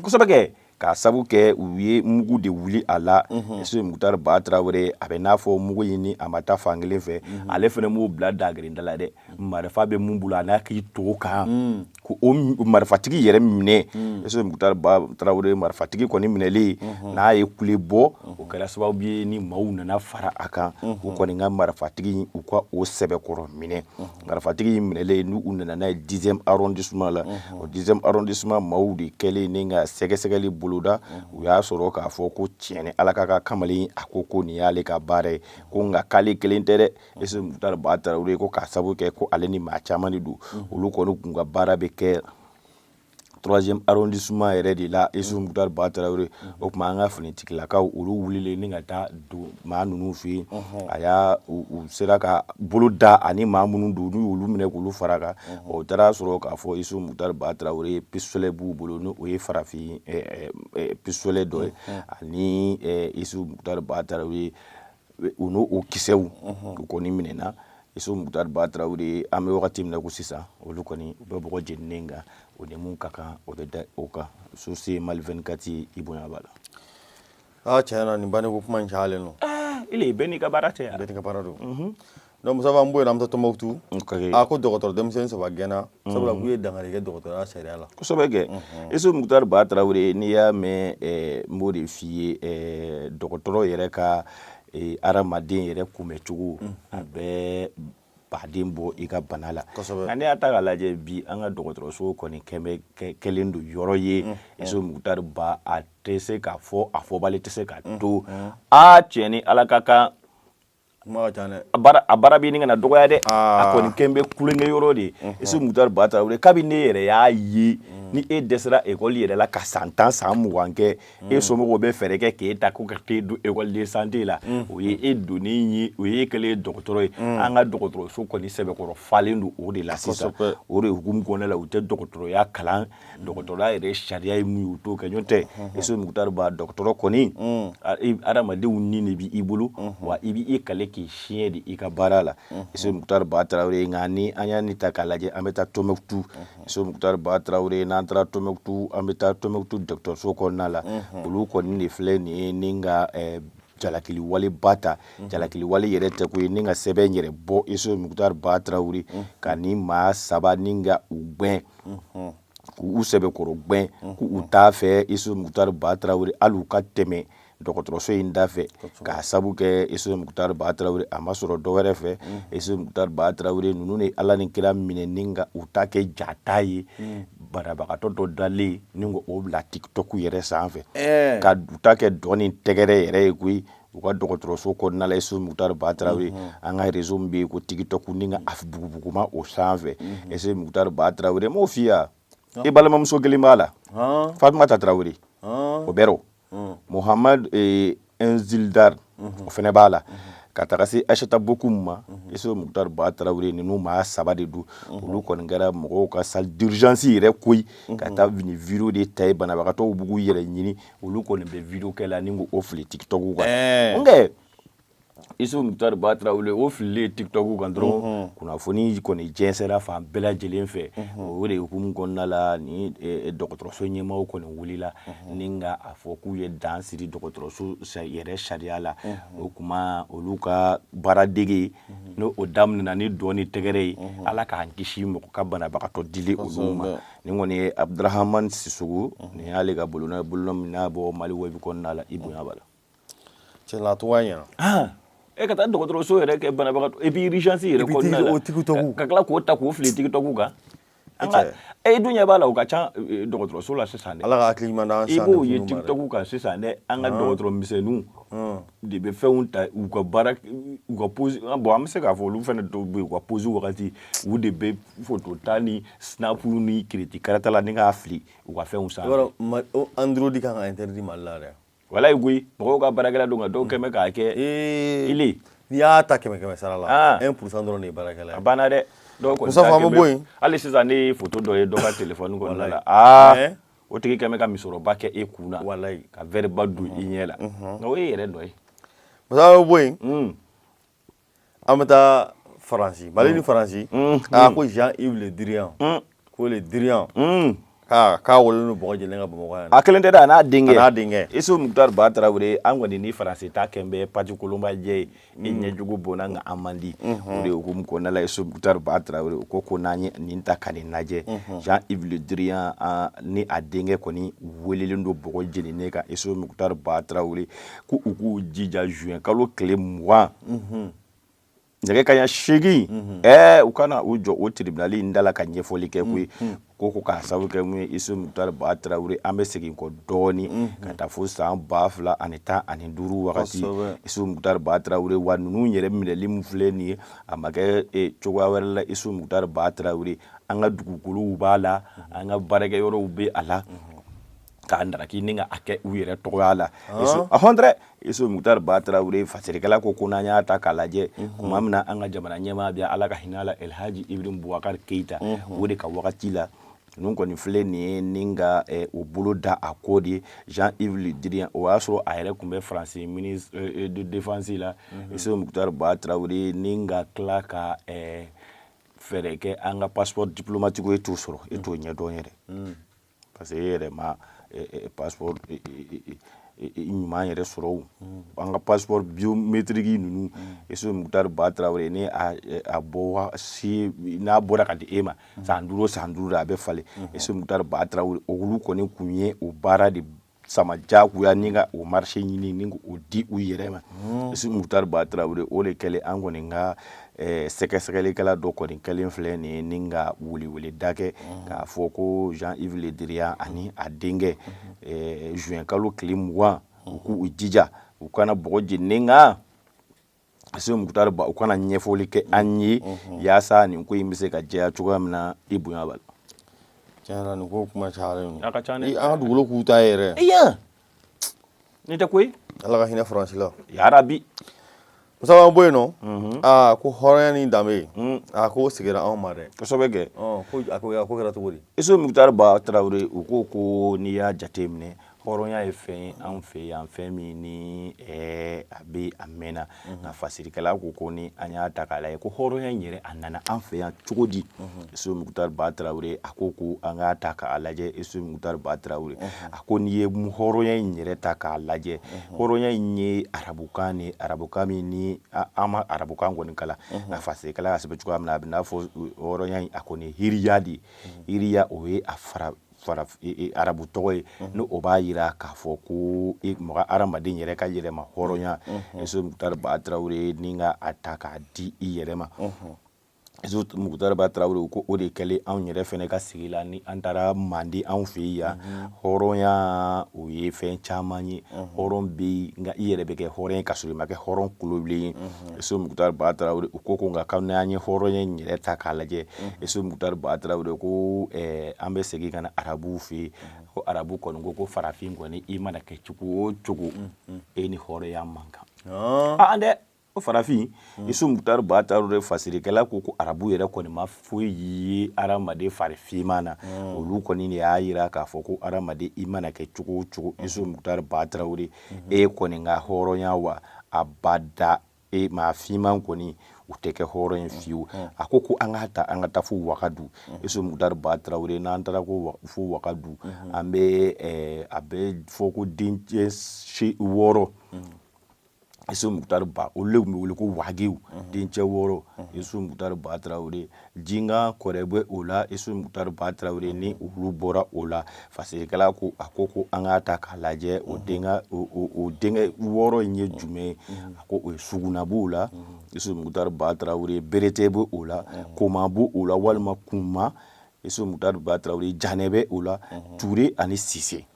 kosɛbɛ kɛ, k'a sabu kɛ u ye mugu de wuli a la. Isu Mukutari Ba Tarawele, a bɛ n'a fɔ mugu in ni a ma taa fan kelen fɛ, ale fana m'o bila dagirinda la dɛ. Marifa bɛ mun bolo, a n'a k'i to kan ko o marifatigi yɛrɛ minɛ. Isu Mukutari Ba Tarawele, marifatigi kɔni minɛlen, n'a ye kule bɔ. O kɛra sababu ye ni maaw nana fara a kan, u kɔni ka marifatigi, u ka o sɛbɛkɔrɔ minɛ. Marifatigi in minɛlen, n'u nana n'a ye 10e arrondissement la, o 10e arrondissement maaw de kɛlen ni ka sɛgɛsɛgɛli boloda, u y'a sɔrɔ k'a fɔ ko tiɲɛ ni Ala ka ka kamalen, a ko ko nin y'ale ka baara ye, ko nka k'ale kelen tɛ dɛ. Isufu Mukutari Ba Tarawele ko k'a sababu kɛ ko ale ni maa caman de don, olu kɔni kun ka baara bɛ kɛ troisième arrondissement yɛrɛ de la. Isufu Mukutari Ba Tarawele, o tuma an ka finitigilakaw, olu wulilen ni ka taa don maa ninnu fɛ yen, a y'a u sera ka bolo da ani maa minnu don, n'u y'olu minɛ k'olu fara kan. O taara sɔrɔ k'a fɔ Isufu Mukutari Ba Tarawele, pistolet b'u bolo, ni o ye farafin pistolet dɔ ye, ani Isufu Mukutari Ba Tarawele, u n'o o kisɛw, u kɔni minɛna. Isufu Mukutari Ba Tarawele, an bɛ wagati min na ko sisan, olu kɔni u bɛ bɔgɔ jeninen kan, o ni mun ka kan, o bɛ da o kan. Source Mali 24, i bonya b'a la. Aa, tiɲɛ na, nin baniko kuma in cayalen don. Ile, bɛɛ n'i ka baara tɛ yan. Bɛɛ n'i ka baara don. Donc Mustafa, an bɔ yen, an bɛ taa Tɔnbukutu. A ko dɔgɔtɔrɔ denmisɛnnin saba gɛnna, sabula k'u ye dankari kɛ dɔgɔtɔrɔya sariya la. Kosɛbɛ kɛ, Isufu Mukutari Ba Tarawele. N'i y'a mɛn, n b'o de f'i ye, dɔgɔtɔrɔ yɛrɛ ka hadamaden yɛrɛ kunbɛcogo, a bɛɛ baden bɔ i ka bana la. Nka n'i y'a ta k'a lajɛ bi, an ka dɔgɔtɔrɔso kɔni kɛmɛ kɛlen don yɔrɔ ye, Isufu Mukutari Ba, a tɛ se k'a fɔ, a fɔbali tɛ se ka to. Aa, tiɲɛ ni Ala ka kan. Kuma ka ca dɛ. A baara bɛ ɲini ka na dɔgɔya dɛ. A kɔni kɛn bɛ kulonkɛ yɔrɔ de ye. Isufu Mukutari Ba Tarawele, kabini ne yɛrɛ y'a ye, ni e dɛsɛra ekɔli yɛrɛ la ka san 10, san 20 kɛ, e somɔgɔw bɛ fɛɛrɛ kɛ k'e ta ko ka t'e don école de santé la, o ye e donnen ye, o ye e kɛlen ye dɔgɔtɔrɔ ye. An ka dɔgɔtɔrɔso kɔni sɛbɛkɔrɔ falen don o de la sisan. O de hukumu kɔnɔna la, u tɛ dɔgɔtɔrɔya kalan, dɔgɔtɔrɔya yɛrɛ sariya ye mun ye, u t'o kɛ. N'o tɛ, Isufu Mukutari Ba, dɔgɔtɔrɔ kɔni, adamadenw ni de b'i bolo, wa i b'i kale k'i siɲɛ de i ka baara la, Isufu Mukutari Ba Tarawele. Nka ni an y'a ni ta k'a lajɛ, an bɛ taa Tɔnbukutu. Isufu Mukutari Ba Tarawele, n'an taara Tɔnbukutu, an bɛ taa Tɔnbukutu dɔgɔtɔrɔso kɔnɔna la. Olu kɔni de filɛ nin ye ni ka jalakili waleba ta. Jalakili wale yɛrɛ tɛ ko ye, ni ka sɛbɛn yɛrɛ bɔ, Isufu Mukutari Ba Tarawele, ka ni maa saba ni ka u gɛn, k'u sɛbɛkɔrɔ gɛn, k'u t'a fɛ, Isufu Mukutari Ba Tarawele, hali u ka tɛmɛ dɔgɔtɔrɔso in da fɛ, k'a sabu kɛ, Isufu Mukutari Ba Tarawele, a ma sɔrɔ dɔ wɛrɛ fɛ. Isufu Mukutari Ba Tarawele, ninnu ni Ala ni kira minɛ ni ka u ta kɛ jata ye, banabagatɔ dɔ dalen ni k'o bila TikTok yɛrɛ sanfɛ, ka u ta kɛ dɔn ni tɛgɛrɛ yɛrɛ ye koyi, u ka dɔgɔtɔrɔso kɔnɔna la. Isufu Mukutari Ba Tarawele, an ka réseau min bɛ yen ko TikTok, ni ka a bugubuguma o sanfɛ. Isufu Mukutari Ba Tarawele, m'o f'i ye, i balimamuso kelen b'a la, Fatumata Tarawele, o bɛ rɔ Muhamad Enzildar, o fɛnɛ b'a la, ka taga se Aïssata Bokoum ma. Isufu Mukutari Ba Tarawele, ninnu maa saba de don. Olu kɔni kɛra mɔgɔw ka salle d'urgence yɛrɛ koyi, ka taa nin vidéo de ta ye, banabagatɔw b'u yɛrɛ ɲini, olu kɔni bɛ vidéo kɛ la ni k'o fili TikTok kan. Nka Isufu Mukutari Ba Tarawele, o fililen TikTok kan dɔrɔn, kunnafoni kɔni jɛnsɛra fan bɛɛ lajɛlen fɛ. O de hukumu kɔnɔna la, ni dɔgɔtɔrɔso ɲɛmaaw kɔni wulila ni ka a fɔ k'u ye dan siri dɔgɔtɔrɔso yɛrɛ sariya la. O kuma, olu ka baaradege n'o o daminɛna ni dɔn ni tɛgɛrɛ ye, Ala k'an kisi mɔgɔ ka banabagatɔ dili olu ma. Nin kɔni ye Abdurahamani Sisoko, nin y'ale ka bolonɔ ye, bolonɔ min n'a bɔ Mali Web kɔnɔna la. I bonya b'a la. Cɛ, a tɔgɔ ɲɛna. E ka taa dɔgɔtɔrɔso yɛrɛ kɛ banabagatɔ, et puis urgence yɛrɛ kɔnɔna la, o TikTok. Ka tila k'o ta k'o fili TikTok kan. An ka e dun ɲɛ b'a la, o ka ca dɔgɔtɔrɔso la sisan dɛ. Ala ka hakili ɲuman d'an. I b'o ye TikTok kan sisan dɛ. An ka dɔgɔtɔrɔ misɛnninw de bɛ fɛnw ta u ka baara, u ka pause. Bon, an bɛ se k'a fɔ olu fɛnɛ dɔw bɛ yen, u ka pause wagati, u de bɛ photo ta ni snap ni kiriti karata la ni k'a fili u ka fɛnw sanfɛ. I b'a dɔn, Android kan ka interdit Mali la dɛ. Walayi koyi, mɔgɔw ka baarakɛla don, nka dɔw kɛn bɛ k'a kɛ ile. N'i y'a ta kɛmɛ kɛmɛ sara la, 1% dɔrɔn de ye baarakɛla ye. A banna dɛ. Dɔw kɔni. Mustafa, an bɛ bɔ yen. Hali sisan, ne ye photo dɔ ye dɔ ka téléphone kɔnɔna la. Aa, o tigi kɛn bɛ ka misɔrɔba kɛ e kun na. Walayi. Ka verre ba don i ɲɛ la, nka o ye yɛrɛ dɔ ye. Mustafa, an bɛ bɔ yen. An bɛ taa Faransi, Mali ni Faransi. Aa, ko Jean-Yves Le Drian, ko Le Drian. K'a welelen don bɔgɔ jeninen kan Bamakɔ yan. A kelen tɛ dɛ, a n'a denkɛ. A n'a denkɛ. Isu Mukutari Ba Tarawele, an kɔni ni Faransi ta kɛn bɛ pati kolonba jɛ ye. I ɲɛjugu bonna nka an man di. O de hukumu kɔnɔna la, Isu Mukutari Ba Tarawele, u ko n'an ye nin ta ka nin lajɛ, Jean-Yves Le Drian ni a denkɛ kɔni welelen don bɔgɔ jeninen kan. Isu Mukutari Ba Tarawele ko u k'u jija juin kalo tile 20, nɛgɛ kanɲɛ 8, u kana u jɔ o tribunal in da la ka ɲɛfɔli kɛ koyi. Ko k'a sababu kɛ mun ye? Isu Mukutari Ba Tarawele, an bɛ segin kɔ dɔɔni ka taa fo san 2015 wagati. Isu Mukutari Ba Tarawele, wa ninnu yɛrɛ minɛli min filɛ nin ye, a ma kɛ cogoya wɛrɛ la. Isu Mukutari Ba Tarawele, an ka dugukolow b'a la, an ka baarakɛyɔrɔw bɛ a la, k'a ndaraki ni ka a kɛ u yɛrɛ tɔgɔya la. Ahɔn dɛ, Isu Mukutari Ba Tarawele, fasirikɛla ko n'an y'a ta k'a lajɛ, tuma min na an ka jamana ɲɛmaa bɛ, Ala ka hinɛ a la, Elhaji Ibrahim Bubakari Keyita, o de ka wagati la ninnu kɔni filɛ nin ye ni ka o bolo da a ko de. Jean-Yves Le Drian, o y'a sɔrɔ a yɛrɛ tun bɛ Faransi ministre de défense la. Isu Mukutari Ba Tarawele, ni ka tila ka fɛɛrɛ kɛ an ka passeport diplomatique, e t'o sɔrɔ, e t'o ɲɛdɔn yɛrɛ, parce que e yɛrɛ ma passeport ɲuman yɛrɛ sɔrɔ. O an ka passeport biométrique ninnu, Isu Mukutari Ba Tarawele, ni a bɔ si n'a bɔra ka di e ma, san 5 o san 5 de a bɛ falen. Isu Mukutari Ba Tarawele, olu kɔni kun ye o baara de sama diyagoya ni ka o marché ɲini ni k'o di u yɛrɛ ma. Isu Mukutari Ba Tarawele, o de kɛlen, an kɔni ka sɛgɛsɛgɛlikɛla dɔ kɔni kɛlen filɛ nin ye ni ka weleweleda kɛ k'a fɔ ko Jean-Yves Le Drian ani a denkɛ, juin kalo tile 20, u k'u jija u kana bɔgɔ jeninen kan. Isu Mukutari Ba, u kana ɲɛfɔli kɛ an ye yaasa nin ko in bɛ se ka jɛya cogoya min na. I bonya b'a la. Tiɲɛ na, nin ko kuma cayalen don. A ka ca dɛ. An ka dugukolo k'u ta yɛrɛ. Iya, nin tɛ koyi. Ala ka hinɛ Faransi la. Yarabi. Musa, an bɔ yen nɔ. Aa, ko hɔrɔnya ni danbe, aa, ko sigira anw ma dɛ. Kosɛbɛ kɛ. Ko a ko a ko kɛra cogo di? Isu Mukutari Ba Tarawele, u ko n'i y'a jate minɛ, hɔrɔnya ye fɛn ye anw fɛ yan, fɛn min ni a bɛ a mɛnna. Nka fasirikɛla ko ni an y'a ta k'a lajɛ, ko hɔrɔnya in yɛrɛ, a nana an fɛ yan cogo di? Isu Mukutari Ba Tarawele, a ko an k'a ta k'a lajɛ. Isu Mukutari Ba Tarawele, a ko n'i ye hɔrɔnya in yɛrɛ ta k'a lajɛ, hɔrɔnya in ye arabukan de ye, arabukan min ni an ma arabukan kɔni kalan, nka fasirikɛla y'a sɛbɛn cogoya min na, a bɛ n'a fɔ hɔrɔnya in, a kɔni ye hiriya de ye. Hiriya, o ye a fara fara arabu tɔgɔ ye, ni o b'a yira k'a fɔ ko mɔgɔ hadamaden yɛrɛ ka yɛrɛma hɔrɔnya. Isu Mukutari Ba Tarawele, ni ka a ta k'a di i yɛrɛ ma. Isu Mukutari Ba Tarawele ko o de kɛlen anw yɛrɛ fɛnɛ ka sigi la, ni an taara Manden, anw fɛ yan, hɔrɔnya o ye fɛn caman ye. Hɔrɔn bɛ yen, nka i yɛrɛ bɛ kɛ hɔrɔn ye ka sɔrɔ i ma kɛ hɔrɔn kulobilen ye. Isu Mukutari Ba Tarawele, u ko nka n'an ye hɔrɔnya in yɛrɛ ta k'a lajɛ, Isu Mukutari Ba Tarawele ko an bɛ segin ka na arabuw fɛ yen, ko arabu kɔni ko farafin kɔni, i mana kɛ cogo o cogo, e ni hɔrɔnya man kan. An dɛ, ko farafin. Isu Mukutari Ba Tarawele, fasirikɛla ko arabu yɛrɛ kɔni ma foyi ye hadamaden fari finman na. Olu kɔni de y'a yira k'a fɔ ko hadamaden, i mana kɛ cogo o cogo, Isu Mukutari Ba Tarawele, e kɔni ka hɔrɔnya wa abada, e maa finman kɔni, u tɛ kɛ hɔrɔn ye fiyewu. A ko an k'a ta, an ka taa fo Wagadu. Isu Mukutari Ba Tarawele, n'an taara ko fo Wagadu, an bɛ a bɛ fɔ ko dencɛ 6, Isu Mukutari Ba, olu de tun bɛ wele ko wagew, dencɛ 6. Isu Mukutari Ba Tarawele, Jinga kɔrɛ bɛ o la. Isu Mukutari Ba Tarawele, ni olu bɔra o la, fasirikɛla ko a ko an k'a ta k'a lajɛ, o denkɛ o denkɛ 6 in ye jumɛn ye? A ko o ye Suguna b'o la, Isu Mukutari Ba Tarawele, Berete bɛ o la, Koma b'o la, walima Kuma, Isu Mukutari Ba Tarawele, Janɛ bɛ o la, Ture ani Sise.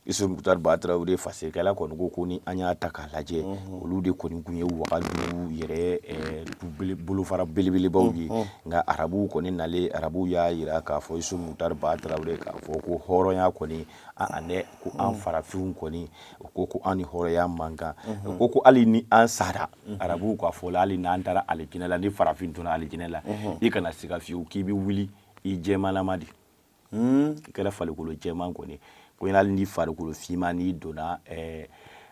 Isu Mukutari Ba Tarawele, fasirikɛla kɔni ko ni an y'a ta k'a lajɛ, olu de kɔni tun ye Wagadu yɛrɛ bolofara belebelebaw ye. Nka arabuw kɔni nalen, arabuw y'a yira k'a fɔ, Isu Mukutari Ba Tarawele, k'a fɔ ko hɔrɔnya kɔni, an dɛ, ko an farafinw kɔni, u ko an ni hɔrɔnya man kan. U ko hali ni an sara, arabuw ka fɔ la, hali n'an taara alijinɛ la, ni farafin donna alijinɛ la, i kana siga fiyewu k'i bɛ wuli i jɛmanama de. I kɛra farikolo jɛman kɔni ko, hali ni farikolo finman, n'i donna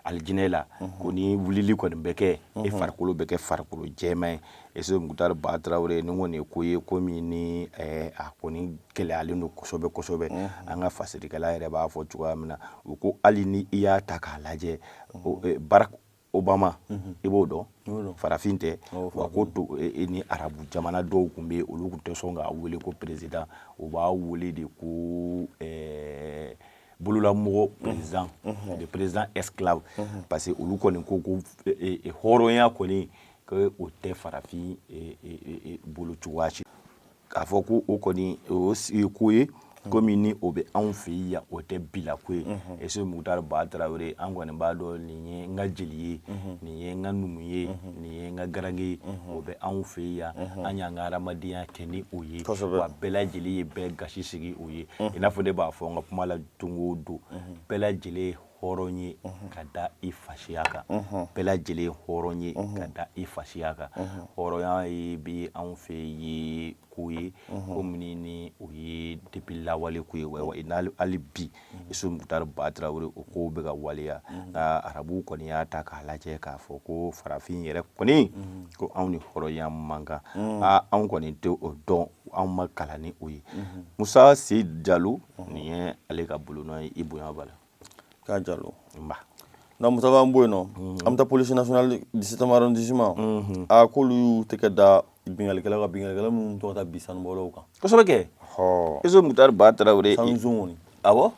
Alijinɛ la, ko ni wulili kɔni bɛ kɛ, e farikolo bɛ kɛ farikolo jɛman ye. Isufu Mukutari Ba Tarawele, nin kɔni ye ko ye, ko min ni a kɔni gɛlɛyalen don kosɛbɛ kosɛbɛ. An ka fasirikɛla yɛrɛ b'a fɔ cogoya min na, u ko hali ni i y'a ta k'a lajɛ, Barack Obama, i b'o dɔn, farafin tɛ wa? Ko to ni arabu jamana dɔw tun bɛ yen, olu tun tɛ sɔn k'a wele ko président, u b'a wele de ko bololamɔgɔ président, de président esclave, parce que olu kɔni ko ko hɔrɔnya kɔni, ko o tɛ farafin bolo cogoya si. K'a fɔ ko o kɔni o ye ko ye, komi ni o bɛ anw fɛ yan, o tɛ bila ko ye. Isufu Mukutari Ba Tarawele, an kɔni b'a dɔn nin ye n ka jeli ye, nin ye n ka numu ye, nin ye n ka garange ye. O bɛ anw fɛ yan, an y'an ka hadamadenya kɛ ni o ye, wa bɛɛ lajɛlen ye bɛɛ gasi sigi o ye. I n'a fɔ ne b'a fɔ n ka kuma la don o don, bɛɛ lajɛlen ye hɔrɔn ye ka da i fasiya kan, bɛɛ lajɛlen ye hɔrɔn ye ka da i fasiya kan. Hɔrɔnya ye bɛ anw fɛ ye ko ye, ko min ni o ye depuis lawale ko ye, wa hali bi, Isufu Mukutari Ba Tarawele, o kow bɛ ka waleya. Nka arabuw kɔni y'a ta k'a lajɛ k'a fɔ ko farafin yɛrɛ kɔni, ko anw ni hɔrɔnya man kan. Aa, anw kɔni tɛ o dɔn, anw ma kalan ni o ye. Musa Seyidi Jalo, nin ye ale ka bolonɔ ye. I bonya b'a la. K'a Jalo. Nba. Na Mustafa, an bɔ yen nɔ, an bɛ taa police nationale 17e arrondissement. A k'olu y'u tɛgɛ da bingalikɛla kan, bingalikɛla minnu tɔgɔ taa bin sanubɔlaw kan. Kosɛbɛ kɛ. Isufu Mukutari Ba Tarawele. Sanuzon kɔni. Awɔ,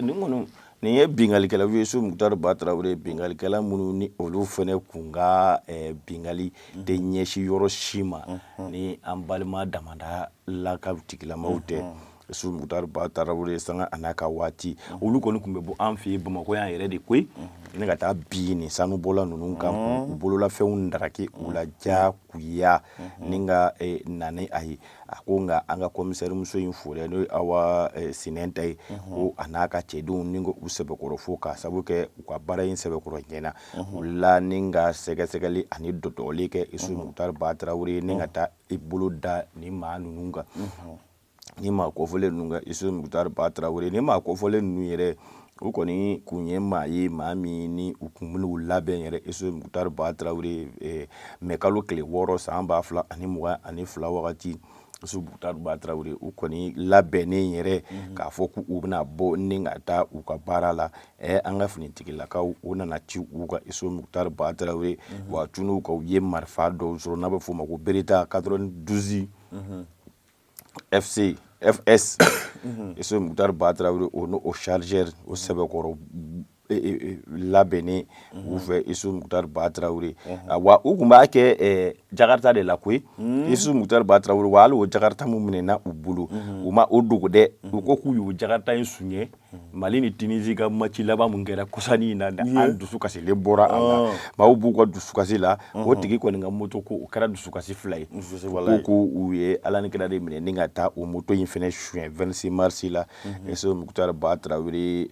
nin kɔni, nin ye bingalikɛlaw ye. Isufu Mukutari Ba Tarawele, bingalikɛla minnu ni olu fɛnɛ kun ka bingali tɛ ɲɛsin yɔrɔ si ma ni an balima damada lakaw tigilamaw tɛ. Isufu Mukutari Ba Tarawele, sanga a n'a ka waati, olu kɔni tun bɛ bɔ an fɛ yen Bamakɔ yan yɛrɛ de koyi, ne ka taa bin nin sanubɔla ninnu kan k'u bololafɛnw daraki u la diyagoya ni ka na ni a ye. A ko nka an ka commissaire muso in fo dɛ, n'o ye Awa Sinɛnta ye, ko a n'a ka cɛdenw ni ko u sɛbɛkɔrɔ fo k'a sababu kɛ u ka baara in sɛbɛkɔrɔ ɲɛna. U la ni ka sɛgɛsɛgɛli ani dɔdɔgɔli kɛ, Isufu Mukutari Ba Tarawele, ni ka taa i bolo da nin maa ninnu kan, ni maa kɔfɔlen ninnu kan. Isufu Mukutari Ba Tarawele, ni maa kɔfɔlen ninnu yɛrɛ, u kɔni kun ye maa ye, maa min ni u kun bɛn'u labɛn yɛrɛ. Isufu Mukutari Ba Tarawele, mɛ kalo tile 6 san 2022 wagati, Isufu Mukutari Ba Tarawele, u kɔni labɛnnen yɛrɛ k'a fɔ k'u bɛna bɔ ni ka taa u ka baara la. An ka finitigilakaw, u nana ci u kan, Isufu Mukutari Ba Tarawele, wa tun'u kan, u ye marifa dɔw sɔrɔ n'a bɛ f'o ma ko Beretta 92 FC FS. Isufu Mukutari Ba Tarawele, o n'o chargeur, o sɛbɛkɔrɔ labɛnnen u fɛ, Isufu Mukutari Ba Tarawele. Wa u tun b'a kɛ Jakarta de la koyi, Isufu Mukutari Ba Tarawele. Wa hali o Jakarta mun minɛna u bolo, u ma o dogo dɛ, u ko k'u y'o Jakarta in suɲɛ Mali ni Tunisie ka match laban mun kɛra kɔsani in na, an dusu kasilen bɔra a la, maaw b'u ka dusukasi la. O tigi kɔni ka moto ko, o kɛra dusukasi fila ye. Ko u ye Ala ni kira de minɛ ni ka taa o moto in fɛnɛ suɲɛ 26 mars la, Isufu Mukutari Ba Tarawele,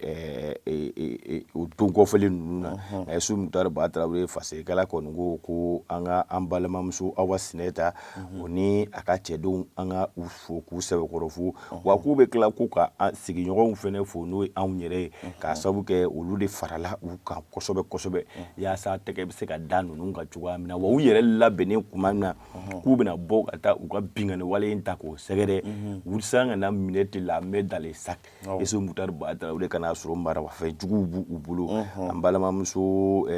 o don kɔfɛlen ninnu na. Nka Isufu Mukutari Ba Tarawele, fasirikɛla kɔni ko ko an ka an balimamuso Awa Sinɛta, o ni a ka cɛdenw, an ka u fo k'u sɛbɛkɔrɔ fo. Wa k'u bɛ tila ko ka sigiɲɔgɔnw fɛnɛ fo, n'o ye anw yɛrɛ ye, k'a sababu kɛ olu de farala u kan kosɛbɛ kosɛbɛ, yaasa tɛgɛ bɛ se ka da ninnu kan cogoya min na. Wa u yɛrɛ labɛnnen kuma min na k'u bɛna bɔ ka taa u ka binkanni wale in ta k'o sɛgɛrɛ, u san ka na minɛ ten, la main dans le sac, Isufu Mukutari Ba Tarawele, ka n'a sɔrɔ marafɛn juguw b'u bolo. An balimamuso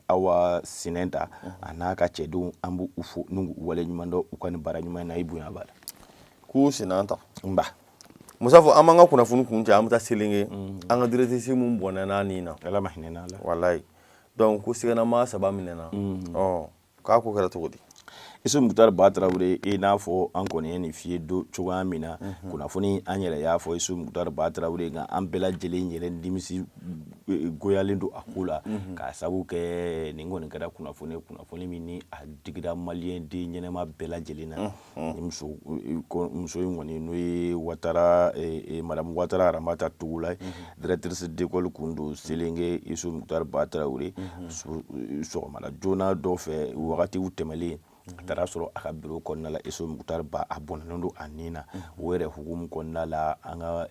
Awa Sinɛnta a n'a ka cɛdenw, an b'u fo n'u wale ɲuman dɔn u ka nin baara ɲuman in na. I bonya b'a la. K'u Sinɛnta. Nba. Musafu, an b'an ka kunnafoni kun cɛ, an bɛ taa Selenge, an ka directrice mun bɔnna n'a nin na. Ala ma hinɛ n'a la. Walayi, donc ko siganamaa saba minɛna. Ɔ, k'a ko kɛra cogo di? Isufu Mukutari Ba Tarawele, i n'a fɔ an kɔni ye nin f'i ye don cogoya min na, kunnafoni an yɛrɛ y'a fɔ, Isufu Mukutari Ba Tarawele, nka an bɛɛ lajɛlen yɛrɛ nimisi goyalen don a ko la, k'a sababu kɛ nin kɔni kɛra kunnafoni, kunnafoni min ni a digira maliyɛn den ɲɛnɛma bɛɛ lajɛlen na. Ni muso in kɔni, n'o ye Watara, madame Watara Aramata Togola ye, directrice d'école kun don Selenge, Isufu Mukutari Ba Tarawele, sɔgɔmada joona dɔ fɛ, wagatiw tɛmɛlen, a taara taara sɔrɔ a ka biro kɔnɔna la, Isu Mukutari Ba a bɔnɛnen don a ni na. O yɛrɛ hukumu kɔnɔna la, an ka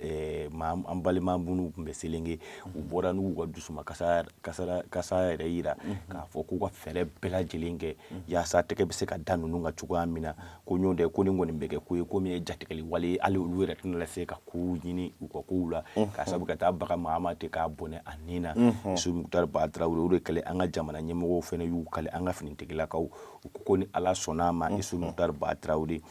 an balima minnu tun bɛ Selenge, u bɔra n'u ka dusuma kasa yɛrɛ yira k'a fɔ k'u ka fɛɛrɛ bɛɛ lajɛlen kɛ yaasa tɛgɛ bɛ se ka da ninnu kan cogoya min na. Ko ɲɔgɔn tɛ ko nin kɔni bɛ kɛ ko ye, ko min ye jatigɛli wale ye, hali olu yɛrɛ tɛna se ka kow ɲini u ka kow la, k'a sabu ka taa baga maa ma ten k'a bɔnɛ a ni na. Isu Mukutari Ba Tarawele, o de kɛlen an ka jamana ɲɛmɔgɔw fana y'u kali an ka finitigilakaw, u ko ni Ala sɔnna a ma, Isu Mukutari Ba Tarawele,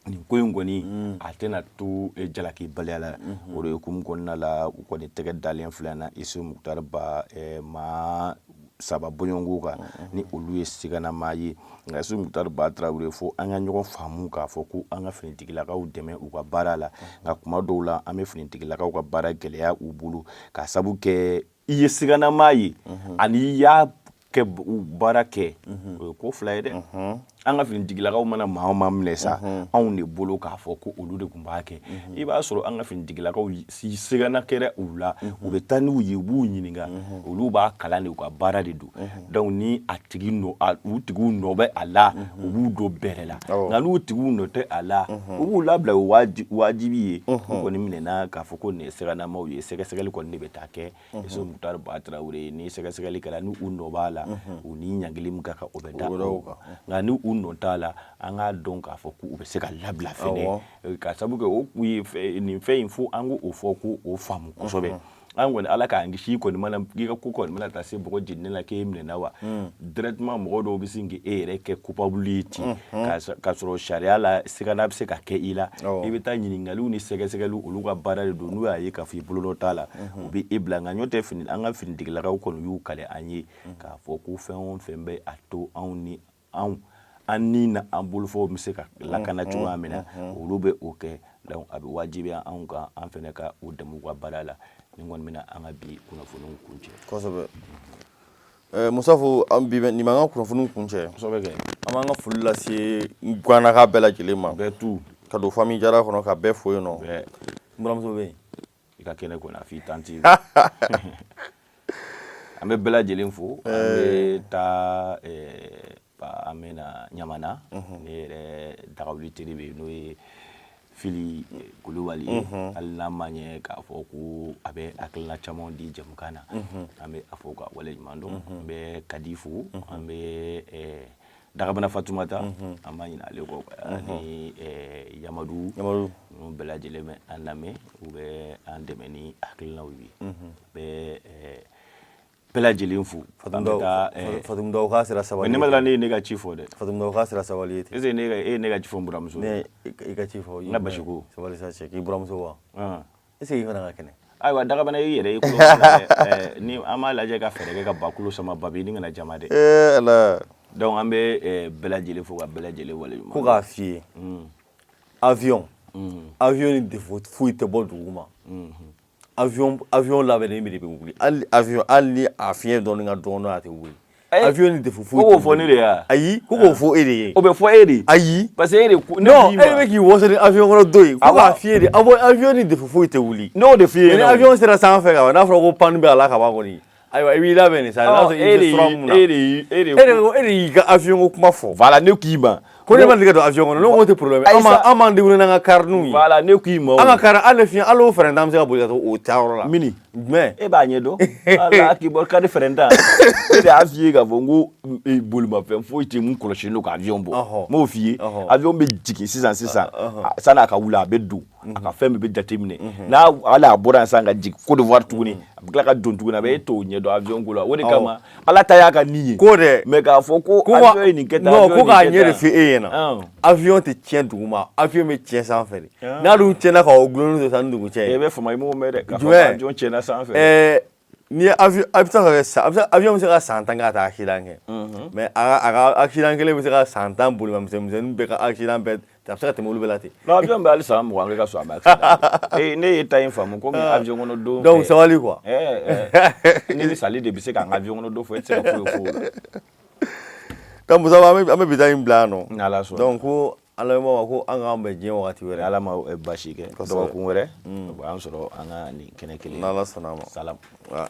nin ko in kɔni a tɛna to jalakibaliya la. O de hukumu kɔnɔna la, u kɔni tɛgɛ dalen filɛ na Isu Mukutari Ba maa saba bɔɲɔgɔnko kan, ni olu ye siganamaa ye. Nka Isu Mukutari Ba Tarawele, fo an ka ɲɔgɔn faamu k'a fɔ ko an ka finitigilakaw dɛmɛ u ka baara la. Nka kuma dɔw la, an bɛ finitigilakaw ka baara gɛlɛya u bolo, k'a sabu kɛ i ye siganamaa ye ani i y'a kɛ baara kɛ, o ye ko fila ye dɛ. An ka finitigilakaw mana maa o maa minɛ sa anw de bolo k'a fɔ ko olu de tun b'a kɛ, i b'a sɔrɔ an ka finitigilakaw sigana kɛra u la, u bɛ taa n'u ye, u b'u ɲininka, olu b'a kalan de, u ka baara de don. Donc ni a tigi nɔ, u tigiw nɔ bɛ a la, u b'u don bɛrɛ la. Nka n'u tigiw nɔ tɛ a la, u b'u labila. O wajibi ye. U kɔni minɛna k'a fɔ ko nin ye siganamaw ye, sɛgɛsɛgɛli kɔni de bɛ taa kɛ. Isu Mukutari Ba Tarawele, ni sɛgɛsɛgɛli kɛra, ni u nɔ b'a la, u ni ɲangili min ka kan, o bɛ da u kan. Nka ni u nɔ t'a la, an k'a dɔn k'a fɔ k'u bɛ se ka labila fɛnɛ, ka sabu kɛ o kun ye nin fɛn in. Fo an k'o fɔ k'o faamu kosɛbɛ. An kɔni, Ala k'an kisi, kɔni mana i ka ko kɔni mana taa se bɔgɔ jeninen la k'e minɛna wa, directement mɔgɔ dɔw bɛ sin k'e yɛrɛ kɛ coupable ye ten, k'a sɔrɔ sariya la sigana bɛ se ka kɛ i la. I bɛ taa ɲininkaliw ni sɛgɛsɛgɛliw, olu ka baara de don. N'u y'a ye k'a fɔ i bolonɔ t'a la, u bɛ e bila. Nka n'o tɛ, fini an ka finitigilakaw kɔni y'u kali an ye k'a fɔ ko fɛn o fɛn bɛ a to anw ni anw an ni na an bolofɛnw bɛ se ka lakana cogoya min na, olu bɛ o kɛ. Donc a bɛ wajibiya anw kan, an fana ka u dɛmɛ u ka baara la. Nin kɔni bɛna an ka bi kunnafoniw kuncɛ. Kosɛbɛ. Musafu, an bi nin b'an ka kunnafoniw kuncɛ. Kosɛbɛ kɛ. An b'an ka foli lase Ganaka bɛɛ lajɛlen ma. Bɛɛ tu. Ka don famille Jara kɔnɔ ka bɛɛ fo yen nɔ. Bɛɛ. N buramuso bɛ yen. I ka kɛnɛ kɔni, a f'i tanti. An bɛ bɛɛ lajɛlen fo. An bɛ taa, an bɛ na Ɲamana. Ne yɛrɛ dagawuli teri bɛ yen, n'o ye Fili Kulubali ye. Hali n'a ma ɲɛ k'a fɔ ko a bɛ hakilina caman di jɛmukan na, an bɛ a fɔ ka waleɲuman dɔn. An bɛ Kadi fo, an bɛ Dagabana Fatumata, an b'a ɲini ale kɔ, ani Yamadu. Ninnu bɛɛ lajɛlen bɛ an lamɛn, u bɛ an dɛmɛ ni hakilinaw ye. Bɛ bɛɛ lajɛlen fo. Fatumu Daw k'a sera sabali. Ne ma ne ye ne ka ci fɔ dɛ. Fatumu Daw k'a sera sabali ye ten. Est ce que ne e ye ne ka ci fɔ n buramuso? Ne i ka ci fɔ. N ka basi ko. Sabali sa cɛ, k'i buramuso wa? Est ce que i fana ka kɛnɛ? Ayiwa, Dagabana, i yɛrɛ i kulo b'a la dɛ. Ni an b'a lajɛ ka fɛɛrɛ kɛ ka bakolo sama, ba bɛ ni kana jama dɛ. Ee Ala. Donc an bɛ bɛɛ lajɛlen fo ka bɛɛ lajɛlen waleɲuman. Ko k'a f'i ye. Avion. Avion ni défaut foyi tɛ bɔ dugu ma. Avion labɛnnen de bɛ wuli. Hali avion, hali ni a fiɲɛ dɔɔni ka dɔgɔ, a tɛ wuli. Avion ni défaut foyi. Ko k'o fɔ ne de ye wa? Ayi, ko k'o fɔ e de ye. O bɛ fɔ e de ye. Ayi. Parce que e de ko. Non, e de bɛ k'i waso ni avion kɔnɔ don ye. Ko k'a f'i ye de, avion ni défaut foyi tɛ wuli. Ne y'o de f'i ye. Ni avion sera sanfɛ ka ban, n'a fɔra ko panne bɛ a la ka ban kɔni, ayiwa, i b'i labɛn de sa. N'a sɔrɔ i bɛ sura mun na. E de e de e de y'i ka avion ko kuma fɔ. Voilà, ne k'i ma. Ko ne ma deli ka don avion kɔnɔ, ne ko o tɛ problème. An b'an débrouiller n'an ka car ninw ye. Voilà, ne k'i ma. An ka car, hali ni fiɲɛ, hali o frein tan bɛ se ka boli ka taa o taayɔrɔ la. Mini. Jumɛn? E b'a ɲɛ dɔn. Ala k'i bɔ car frein tan. Ne de y'a f'i ye k'a fɔ n ko bolimafɛn foyi tɛ mun kɔlɔsilen don ka avion bɔ. N m'o f'i ye. Avion bɛ jigin sisan sisan. San'a ka wuli, a bɛ don. A ka fɛn bɛɛ bɛ jateminɛ. N'a hali a bɔra yan sisan ka jigin Côte d'Ivoire tuguni, a bɛ tila ka don tuguni, a bɛ e t'o ɲɛ dɔn avion ko la. O de kama Ala ta y'a ka nin ye. Ko dɛ. Mais k'a fɔ ko avion ye nin kɛ tan. Non, ko k'a ɲɛ de f'i e ɲɛna. Avion tɛ tiɲɛ duguma, avion bɛ tiɲɛ sanfɛ de. N'a dun tiɲɛna k'aw gulonnen to sa ni dugu cɛ. E bɛ fama, i m'o mɛn dɛ. K'a fɔ ko avion tiɲɛna sanfɛ. N'i ye avion, a bɛ se ka kɛ san, a bɛ se, avion bɛ se ka san 10 kɛ a tɛ accident kɛ. Mais a ka accident kelen bɛ se ka san 10 bolima misɛnnin bɛɛ ka accident bɛɛ, a bɛ se ka tɛmɛ olu bɛɛ la ten. Non, avion bɛ hali san 20 kɛ ka sɔrɔ a ma accident. Ee, ne ye ta in faamu komi avion kɔnɔ don. Donc sabali quoi. Ne ni sali de bɛ se k'an ka avion kɔnɔ don fɔ, e tɛ se ka foyi fɔ o la. Donc Musa, an bɛ bi ta in bila yan nɔ. N'Ala sɔnna. Donc ko an lamɛnbagaw ma ko an k'an bɛn diɲɛ wagati wɛrɛ. Ala ma baasi kɛ. Dɔgɔkun wɛrɛ, o b'an sɔrɔ an ka nin kɛnɛ kelen. N'Ala sɔnna a ma. Salam. Voilà.